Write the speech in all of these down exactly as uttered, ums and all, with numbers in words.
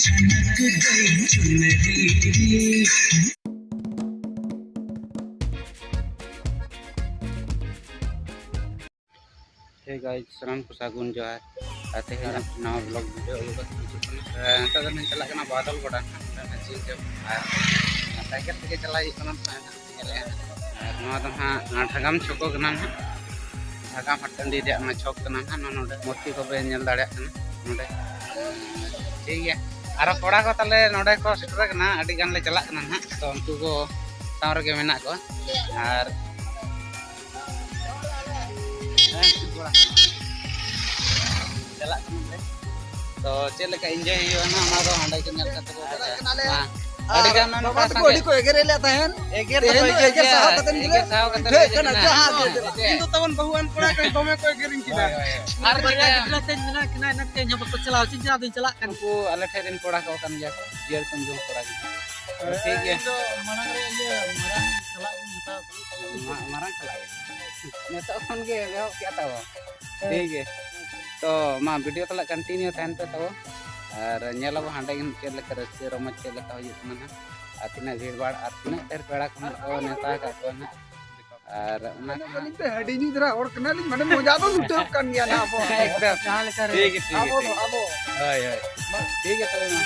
Hey guys, ᱥᱟᱱᱟᱢ ᱠᱚ ᱥᱟᱹᱜᱩᱱ ᱡᱚᱦᱟᱨ᱾ ᱟᱨ ᱛᱮᱦᱮᱧ ᱱᱟᱣᱟ vlog video ᱟᱹᱜᱩ ᱠᱟᱛᱮ ᱦᱤᱡᱩᱜ ᱠᱟᱱᱟ᱾ ᱟᱨ ᱱᱤᱛᱚᱜ ᱫᱚ ᱞᱤᱧ ᱪᱟᱞᱟᱜ ᱠᱟᱱᱟ ᱵᱟᱫᱚᱞ ᱜᱚᱰᱟ ᱱᱟᱦᱟᱜ, ᱚᱸᱰᱮ ᱱᱟᱦᱟᱜ ᱪᱮᱫ ᱪᱚ, ᱟᱨ cycle ᱛᱮᱜᱮ ᱪᱟᱞᱟᱜ ᱦᱩᱭᱩᱜ ᱠᱟᱱᱟ ᱱᱟᱦᱟᱜ᱾ ᱧᱮᱞᱮᱜᱼᱟ᱾ ᱟᱨ ᱱᱚᱣᱟ ᱫᱚ ᱦᱟᱸᱜ ᱱᱚᱣᱟ ᱡᱷᱟᱜᱟᱢ ᱪᱷᱚᱠᱚ ᱠᱟᱱᱟ ᱱᱟᱦᱟᱜ᱾ ᱡᱷᱟᱜᱟᱢ ᱦᱟᱴ ᱴᱟᱺᱰᱤ ᱨᱮᱭᱟᱜ ᱱᱚᱣᱟ ᱪᱷᱚᱠ ᱠᱟᱱᱟ ᱱᱟᱦᱟᱜ᱾ ᱱᱚᱣᱟ ᱱᱚᱰᱮ ᱢᱩᱨᱛᱤ ᱠᱚᱯᱮ ᱧᱮᱞ ᱫᱟᱲᱮᱭᱟᱜ ᱠᱟᱱᱟ ᱱᱚᱰᱮ᱾ ᱴᱷᱤᱠ ᱜᱮᱭᱟ, ᱟᱨᱚ ᱠᱚᱲᱟ ᱠᱚ ᱛᱟᱞᱮ ᱱᱚᱰᱮ ᱠᱚ ᱥᱮᱴᱮᱨ ᱟᱠᱟᱱᱟ, ᱟᱹᱰᱤ ᱜᱟᱱ ᱞᱮ ᱪᱟᱞᱟᱜ ᱠᱟᱱᱟ ᱱᱟᱦᱟᱜ᱾ ᱛᱚ ᱩᱱᱠᱩ ᱠᱚ ᱥᱟᱶ ᱨᱮᱜᱮ ᱢᱮᱱᱟᱜ ᱠᱚᱣᱟ᱾ ᱟᱨ ᱪᱟᱞᱟᱜ ᱠᱟᱱᱟ ᱞᱮ᱾ ᱛᱚ ᱪᱮᱫ ᱞᱮᱠᱟ enjoy ᱦᱩᱭᱩᱜᱼᱟ ᱱᱟᱦᱟᱜ, ᱚᱱᱟ ᱫᱚ ᱦᱟᱸᱰᱮ ᱜᱮ ᱧᱮᱞ ᱠᱟᱛᱮ ᱵᱚ ᱵᱟᱲᱟᱭᱟ᱾ ᱪᱟᱞᱟᱜ ᱠᱟᱱᱟᱞᱮ᱾ ᱦᱮᱸ᱾ ᱟᱨ ᱟᱹᱰᱤ ᱜᱟᱱ ᱵᱟᱵᱟ ᱱᱚᱝᱠᱟ ᱛᱟᱠᱚ ᱥᱟᱸᱜᱮ ᱟᱹᱰᱤ ᱠᱚ ᱮᱜᱮᱨᱮᱫ ᱞᱮ ᱛᱟᱦᱮᱸᱱ᱾ ᱮᱜᱮᱨ ᱫᱚᱠᱚ ᱛᱮᱦᱮᱧ ᱫᱚ ᱮᱜᱮᱨ ᱮᱜᱮᱨ ᱜᱮᱭᱟ, ᱥᱟᱦᱟᱣ ᱠᱟᱛᱮ ᱞᱮ ᱮᱜᱮᱨ ᱮᱜᱮᱨ ᱥᱟᱦᱟᱣ ᱠᱟᱛᱮ ᱞᱮ ᱩᱴᱷᱟᱹᱜ ᱮᱜᱮᱨ ᱠᱟᱱᱟ, ᱠᱟᱱᱟ᱾ ᱡᱟᱦᱟᱸ ᱦᱮᱸ, ᱜᱮ᱾ ᱦᱮᱸ᱾ ᱤᱧ ᱫᱚ ᱛᱟᱵᱚᱱ ᱵᱟᱹᱦᱩᱣᱟᱱ ᱠᱚᱲᱟ ᱠᱟᱱ, ᱫᱚᱢᱮ ᱠᱚ ᱮᱜᱮᱨᱤᱧ ᱠᱟᱱᱟ᱾ ᱦᱳᱭ, ᱦᱳᱭ, ᱦᱳᱭ᱾ ᱟᱨ ᱟᱨ ᱵᱟᱡᱟᱨ ᱵᱟᱡᱟᱨ ᱜᱤᱫᱽᱨᱟᱹ ᱛᱮᱧ ᱢᱮᱱᱟ ᱠᱤᱱᱟ, ᱤᱱᱟᱹ ᱛᱮ ᱤᱧ ᱦᱚᱸ ᱵᱟᱠᱚ ᱪᱟᱞᱟᱣ ᱦᱚᱪᱚᱧ ᱠᱟᱱᱟ, ᱟᱫᱚᱧ ᱪᱟᱞᱟᱜ ᱠᱟᱱᱟ᱾ ᱩᱱᱠᱩ ᱟᱞᱮ ᱴᱷᱮᱱ ᱨᱮᱱ ᱠᱚᱲᱟ ᱠᱚ ᱠᱟᱱ ᱜᱮᱭᱟ ᱠᱚ, ᱡᱤᱭᱟᱹᱲ ᱠᱚ ᱡᱚᱢ ᱠᱚᱲᱟ ᱜᱮ᱾ ᱴᱷᱤᱠ ᱜᱮᱭᱟ᱾ ᱤᱧ ᱫᱚ ᱢᱟᱲᱟᱝ ᱨᱮ ᱤᱭᱟᱹ ᱢᱟᱨᱟᱝ ᱠᱷᱟᱞᱟᱜ ᱜᱤᱧ ᱦᱟᱛᱟᱣ ᱠᱟᱫᱟ᱾ ᱢᱟ-, ᱢᱟᱨᱟᱝ ᱠᱷᱟᱞᱟᱜ ᱜᱮ᱾ ᱱᱤᱛᱚᱜ ᱠᱷᱚᱱ ᱜᱮ ᱮᱦᱚᱵ ᱠᱮᱜᱼᱟ ᱛᱟᱵᱚ᱾ ᱦᱮᱸ᱾ ᱴᱷᱤᱠ ᱜᱮ᱾ ᱛᱚ ᱢᱟ video ᱛᱟᱞᱟᱝ continue ᱛᱟᱦᱮᱱ ᱯᱮ ᱛᱟᱵᱚ᱾ ᱟᱨ ᱧᱮᱞ ᱟᱵᱚ ᱦᱟᱸᱰᱮ ᱜᱮ ᱪᱮᱫ ᱞᱮᱠᱟ ᱨᱟᱹᱥᱠᱟᱹ ᱨᱚᱢᱚᱡᱽ ᱪᱮᱫ ᱞᱮᱠᱟ ᱦᱩᱭᱩᱜ ᱠᱟᱱᱟ ᱱᱟᱦᱟᱜ᱾ ᱟᱨ ᱛᱤᱱᱟᱹᱜ ᱵᱷᱤᱲ ᱵᱷᱟᱲ ᱟᱨ ᱛᱤᱱᱟᱹᱜ ᱰᱷᱮᱨ ᱯᱮᱲᱟ ᱠᱚ ᱱᱟᱦᱟᱜ ᱠᱚ ᱱᱮᱣᱛᱟ ᱟᱠᱟᱫ ᱠᱚᱣᱟ ᱱᱟᱦᱟᱜ᱾ ᱟᱨ ᱚᱱᱟ ᱠᱚ ᱢᱟᱱᱮ ᱱᱟᱦᱟᱜ ᱟᱹᱞᱤᱧ ᱫᱚ ᱦᱩᱰᱤᱧ ᱫᱷᱟᱨᱟ ᱦᱚᱲ ᱠᱟᱱᱟᱞᱤᱧ, ᱢᱟᱱᱮ ᱢᱚᱡᱟ ᱫᱚ ᱞᱩᱴᱟᱹᱣ ᱠᱟᱱ ᱜᱮᱭᱟ ᱱᱟᱦᱟᱜ ᱟᱵᱚ᱾ ᱮᱠᱫᱚᱢ᱾ ᱡᱟᱦᱟᱸ ᱞᱮᱠᱟ ᱨᱮ᱾ ᱴᱷᱤᱠ ᱜᱮ, ᱴᱷᱤᱠ ᱜᱮ, ᱟᱵᱚ ᱴᱷᱤᱠ ᱫᱚ, ᱜᱮ᱾ ᱟᱵᱚ᱾ ᱦᱳᱭ, ᱦᱳᱭ᱾ ᱢᱟ᱾ ᱴᱷᱤᱠ ᱜᱮ ᱛᱚᱵᱮ ᱢᱟ᱾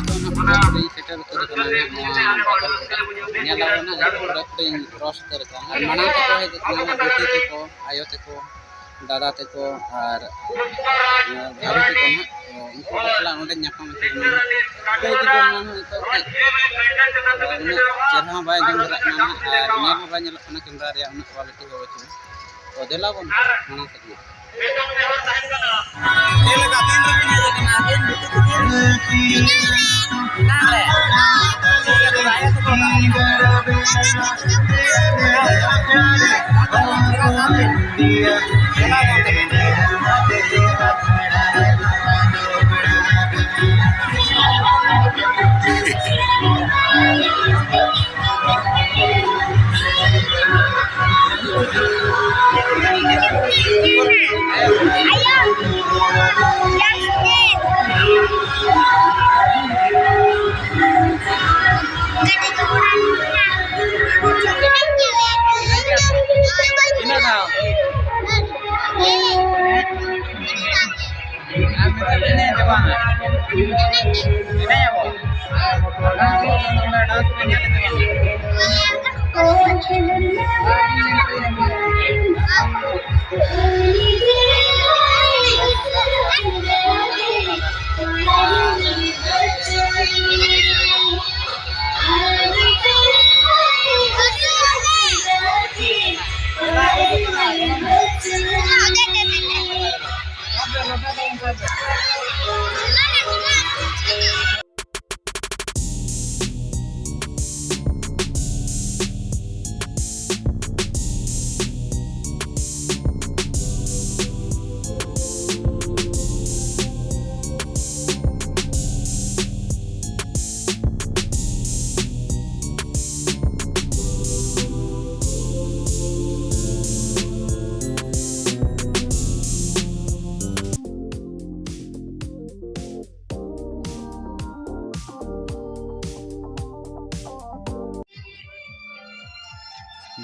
ᱛᱚ ᱱᱚᱜᱼᱚᱭ ᱱᱚᱰᱮᱧ ᱥᱮᱴᱮᱨ ᱩᱛᱟᱹᱨ ᱟᱠᱟᱱᱟ ᱱᱟᱦᱟᱜ ᱱᱚᱣᱟ ᱵᱟᱫᱚᱞ ᱜᱚᱰᱟ᱾ ᱧᱮᱞ ᱟᱵᱚᱱ ᱱᱟᱦᱟᱜ ᱱᱤᱛᱚᱜ ᱯᱩᱨᱟᱹ ᱯᱩᱨᱤᱧ cross ᱩᱛᱟᱹᱨ ᱟᱠᱟᱱᱟ᱾ ᱟᱨ ᱢᱟᱲᱟᱝ ᱛᱮᱠᱚ ᱦᱮᱡ ᱟᱠᱟᱱᱟ ᱱᱟᱦᱟᱜ ᱵᱤᱴᱤ ᱛᱟᱠᱚ, ᱟᱭᱳ ᱛᱟᱠᱚ, ᱫᱟᱫᱟ ᱛᱟᱠᱚ ᱟᱨ ᱵᱷᱟᱵᱤ ᱛᱟᱠᱚ ᱱᱟᱦᱟᱜ᱾ ᱛᱚ ᱩᱱᱠᱩ ᱠᱚ ᱥᱟᱞᱟᱜ ᱚᱸᱰᱮ ᱧᱟᱯᱟᱢ ᱦᱚᱪᱚ ᱠᱟᱱᱟ ᱱᱟᱦᱟᱜ᱾ ᱚᱠᱚᱭ ᱤᱫᱤ ᱠᱚ ᱱᱟᱦᱟᱜ ᱱᱤᱛᱚᱜ ᱠᱟᱹᱡ ᱩᱱᱟᱹᱜ ᱪᱮᱦᱨᱟ ᱦᱚᱸ ᱵᱟᱭ ᱟᱸᱡᱚᱢ ᱫᱷᱟᱨᱟᱜ ᱠᱟᱱᱟ ᱱᱟᱦᱟᱜ, ᱟᱨ ᱧᱮᱞ ᱦᱚᱸ ᱵᱟᱭ ᱧᱮᱞᱚᱜ ᱠᱟᱱᱟ, camera ᱨᱮᱭᱟᱜ ᱩᱱᱟᱹᱜ quality ᱦᱚᱸ ᱵᱟᱹᱪᱩᱜᱼᱟ᱾ ᱛᱚ ᱫᱮᱞᱟ ᱵᱚᱱ ᱢᱟᱲᱟᱝ ᱥᱮᱫ ᱜᱮ᱾ ᱪᱮᱫ ᱞᱮᱠᱟ ᱛᱤᱱ ᱨᱮᱵᱤᱱ ᱦᱮᱡ ᱟᱠᱟᱱᱟ? ᱟᱹᱵᱤᱱ ᱵᱤᱴᱤ ᱛᱟᱹᱠᱤᱱ? ᱮᱱᱟᱝ ᱨᱮ᱾ ᱪᱮᱫ ᱞᱮᱠᱟ ᱟᱭᱳ ᱛᱟᱠᱚ ᱚᱠᱟ ᱞᱮᱠᱟ? ᱟᱫᱚ ᱪᱮᱦᱨᱟ ᱥᱟᱵ ᱵᱤᱱ᱾ ᱪᱮᱦᱨᱟ ᱧᱚᱜ ᱛᱮ᱾ ᱟᱨ ᱢᱤᱫᱴᱮᱱ ᱮᱱᱮᱡ ᱟᱵᱚ᱾ ᱮᱱᱮᱡ ᱟᱵᱚ᱾ ᱰᱟᱱᱥ ᱯᱮ ᱧᱮᱞ ᱞᱮᱫᱟ?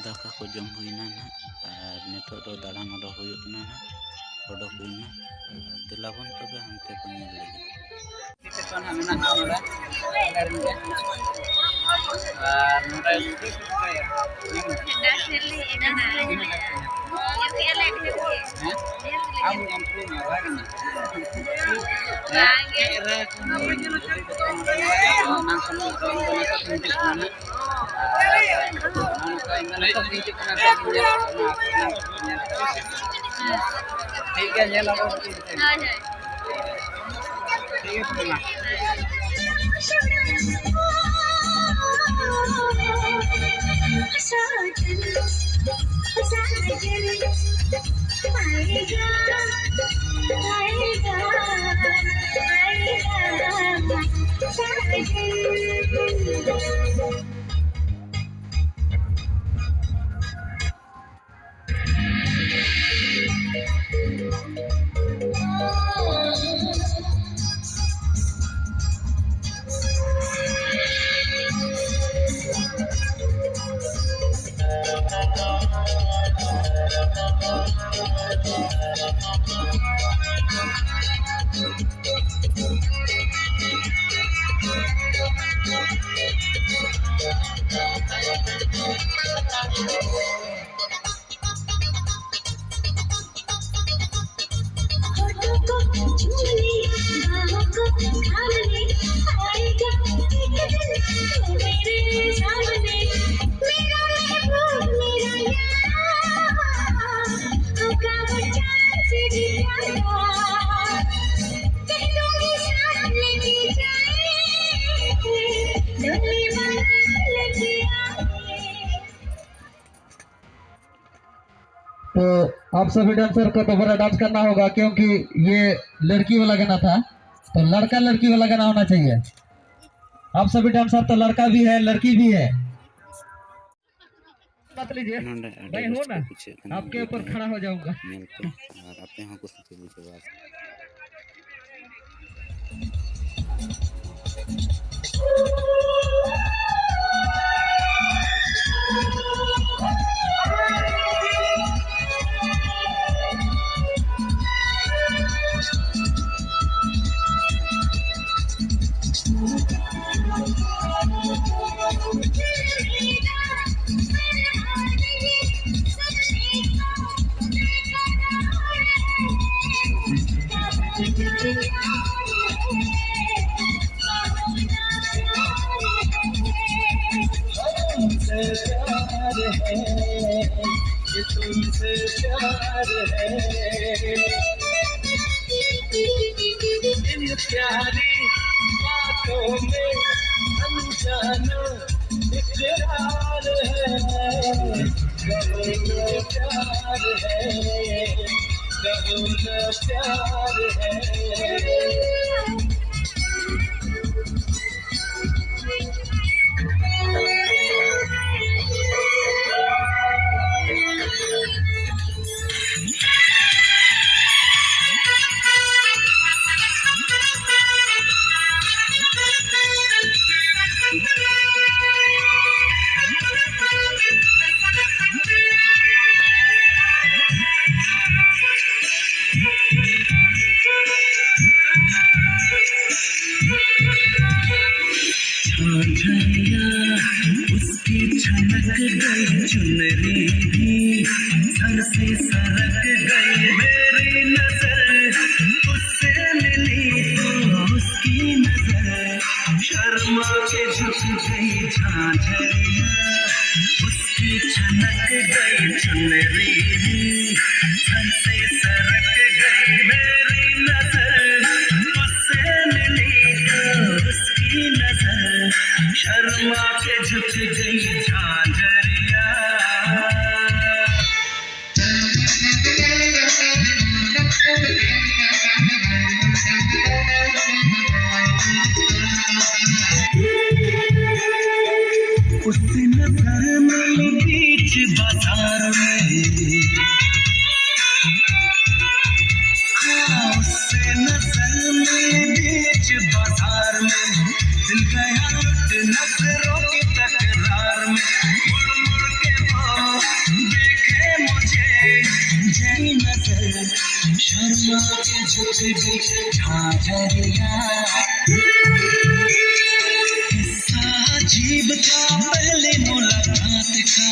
ᱫᱟᱠᱟ ᱠᱚ ᱡᱚᱢ ᱦᱩᱭᱱᱟ ᱱᱟᱦᱟᱜ, ᱟᱨ ᱱᱤᱛᱚᱜ ᱫᱚ ᱫᱟᱬᱟᱱ ᱚᱰᱚᱠ ᱦᱩᱭᱩᱜ ᱠᱟᱱᱟ ᱱᱟᱦᱟᱜ, ᱚᱰᱚᱠ ᱦᱩᱭᱱᱟ᱾ ᱟᱨ ᱫᱮᱞᱟ ᱵᱚᱱ ᱛᱚᱵᱮ ᱦᱟᱱᱛᱮ ᱠᱚ ᱧᱮᱞ ᱞᱮᱜᱮ᱾ ᱥᱴᱮᱥᱚᱱ ᱦᱟᱸᱜ ᱢᱮᱱᱟᱜᱼᱟ ᱱᱚᱰᱮ, ᱟᱞᱮ ᱨᱮᱱ ᱜᱮ᱾ ᱟᱨ ᱱᱚᱰᱮ ᱪᱮᱫ ᱠᱚ ᱪᱤᱠᱟᱹᱭᱟ? ᱦᱮᱸ? ᱟᱢ ᱧᱮᱞ ᱠᱚ ᱢᱮ, ᱵᱟᱭ ᱜᱟᱱᱚᱜᱼᱟ᱾ ᱦᱮᱸ? ᱚᱱᱟ ᱠᱷᱚᱱ ᱫᱚ ᱱᱤᱛᱚᱜ ᱫᱚ ᱱᱤᱛᱚᱜ ᱫᱚ ᱦᱤᱡᱩᱜ ᱠᱟᱱᱟ᱾ ᱴᱷᱤᱠ ᱜᱮᱭᱟ, ᱧᱮᱞ ᱟᱵᱚᱱ᱾ ᱦᱳᱭ, ᱦᱳᱭ᱾ ᱴᱷᱤᱠ ᱜᱮᱭᱟ, ᱛᱚᱵᱮ ᱢᱟ᱾ सामने आएगा एक दिन तू मेरे सामने, मेरा महबूब, मेरा यार, होगा वो चांद से भी प्यारा। कह दूंगी साथ लेके जाए, डोली वाला लेके आए। तो आप सभी डांसर को दोबारा डांस करना होगा, क्योंकि ये लड़की वाला गाना था। तो लड़का लड़की वाला गाना होना चाहिए। आप सभी डांसर तो लड़का भी है, लड़की भी है। बात लीजिए। भाई हो ना, आपके ऊपर खड़ा हो जाऊंगा। तुमसे प्यार है, कि तुमसे प्यार है। इन प्यारी बातों में अनजाना इकरार है। कहो न प्यार है, कहो न प्यार है। माँ के झुक गई झांझरिया। उस नजर में बीच बाजार में, हाँ, उससे नजर में बीच बाजार में, दिल गया लुट नजरों की तकरार में। मुड़ मुड़ के वो देखे मुझे, जई नजर शर्मा के झुक गई झांझरिया। किस्सा अजीब था पहली मुलाकात का।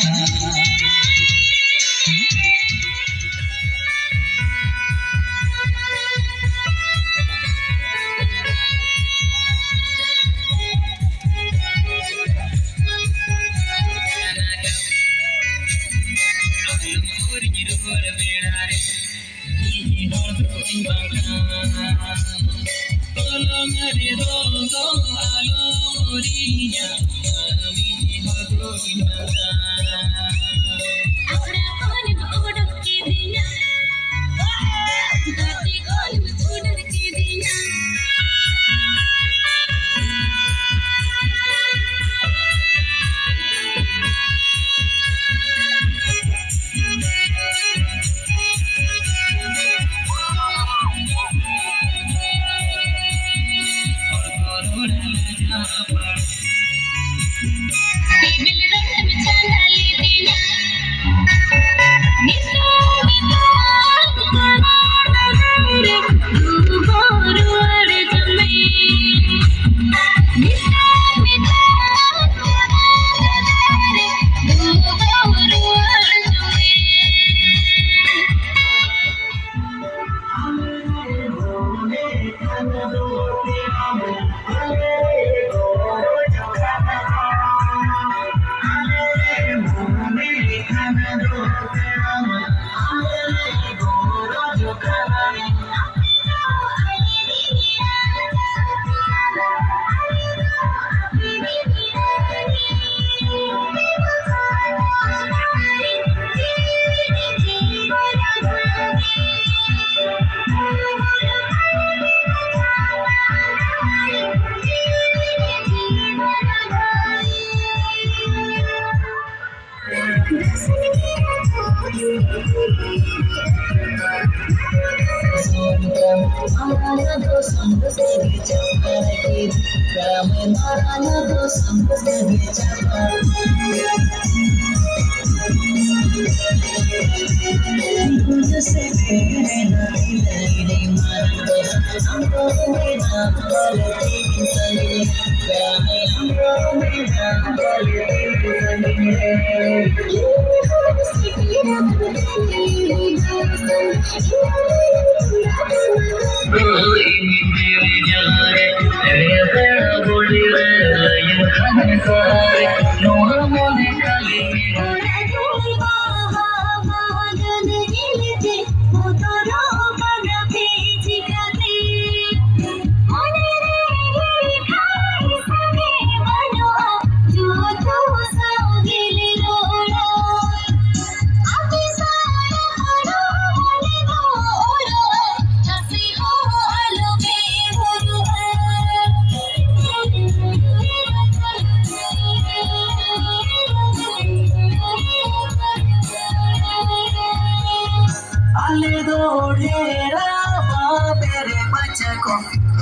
ᱟᱞᱮ ᱫᱚ ᱰᱮᱨᱟ ᱵᱟᱵᱮᱨ ᱵᱟᱪᱟ ᱠᱚ,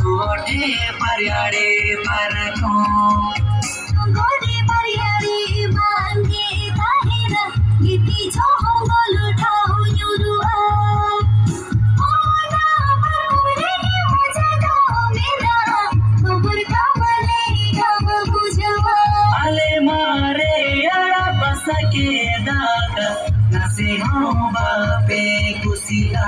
ᱜᱚᱰᱮ ᱯᱟᱨᱭᱟᱲᱮ ᱯᱟᱨᱠᱚᱢ᱾ ᱜᱚᱰᱮ ᱯᱟᱨᱭᱟᱲᱮ ᱵᱟᱝᱜᱮ ᱛᱟᱦᱮᱱᱟ, ᱜᱤᱛᱤᱡ ᱡᱚᱦᱚᱜ ᱜᱚᱞᱴᱷᱟᱣ ᱧᱩᱨᱩᱜᱼᱟ᱾ ᱚᱱᱟ ᱯᱟᱨᱠᱚᱢ ᱨᱮᱜᱮ ᱢᱚᱡᱟ ᱫᱚ ᱢᱮᱱᱟᱜᱼᱟ, ᱠᱷᱚᱵᱚᱨ ᱠᱟᱢᱟᱞᱮ ᱠᱟᱢ ᱵᱩᱡᱷᱟᱹᱣᱟ᱾ ᱟᱞᱮ ᱢᱟᱨᱮ ᱟᱲᱟ ᱵᱟᱥᱟ ᱜᱮ ᱫᱟᱜᱟ, ᱱᱟᱥᱮ ᱦᱚᱸ ᱵᱟᱯᱮ ᱠᱩᱥᱤᱜᱼᱟ᱾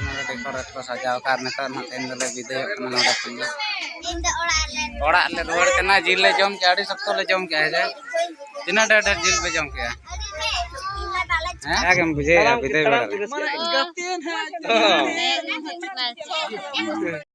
ᱱᱚᱰᱮ decorate ᱠᱚ ᱥᱟᱡᱟᱣ ᱟᱠᱟᱫ᱾ ᱱᱤᱛᱚᱜ ᱱᱟᱦᱟᱜ ᱛᱮᱦᱮᱧ ᱫᱚᱞᱮ ᱵᱤᱫᱟᱹᱭᱚᱜ ᱠᱟᱱᱟ ᱱᱚᱰᱮ ᱠᱷᱚᱱ ᱫᱚ᱾ ᱤᱧ ᱫᱚ ᱚᱲᱟᱜ ᱞᱮ ᱚᱲᱟᱜ ᱞᱮ ᱨᱩᱣᱟᱹᱲ ᱠᱟᱱᱟ᱾ ᱡᱤᱞ ᱞᱮ ᱡᱚᱢ ᱠᱮᱜᱼᱟ, ᱟᱹᱰᱤ ᱥᱚᱠᱛᱚ ᱞᱮ ᱡᱚᱢ ᱠᱮᱜᱼᱟ, ᱦᱮᱸ ᱥᱮ? ᱛᱤᱱᱟᱹᱜ ᱰᱷᱮᱨ ᱰᱷᱮᱨ ᱡᱤᱞ ᱯᱮ ᱡᱚᱢ ᱠᱮᱜᱼᱟ? ᱦᱮᱸ? ᱪᱮᱫ ᱮᱢ ᱵᱩᱡᱷᱟᱹᱣᱮᱫᱼᱟ ᱵᱤᱫᱟᱹᱭ ᱵᱟᱲᱟ ᱨᱮ?